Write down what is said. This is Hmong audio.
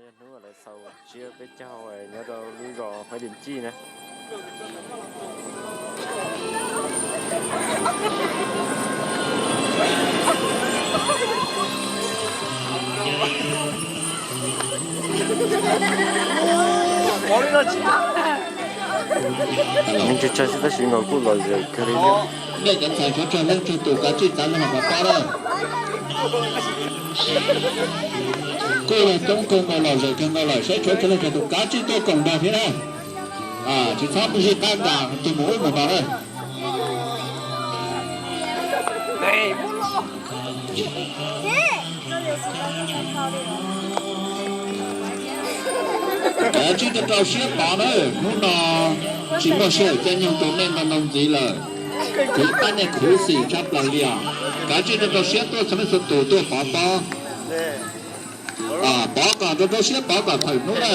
Hnub lawv xaus tsiab peb caug nyob rau lub zos Huab Diam Cij na. Yeej tsawg tsawg xwb tab sis nkaus kuj lom zem kawg li thiab. Nej cov ntxhais tshuav tsawg leej tsawg tus kav tsij txav zoo hais qhov pab lawm. Kuj yog coob kawg nkaus lom zem kawg nkaus lawm, saib tshuav tsawg leej tsawg tus kav tsij tuaj koom nrog thiab na. Tsis txhob mus zij qab nram tus mus ub mus no na. Kav tsij rau rau siab pov na, hnub no tsis muaj sij hawm caij nyoog rau nej ntau ntau ntxiv lawm. Kuv pab nej khuv xim tshaj plaws li os. Kav tsij rau rau siab tuaj txhua leej txhua tus tuaj pov pob. Pov kom rau rau siab pov kom thaum hnub na.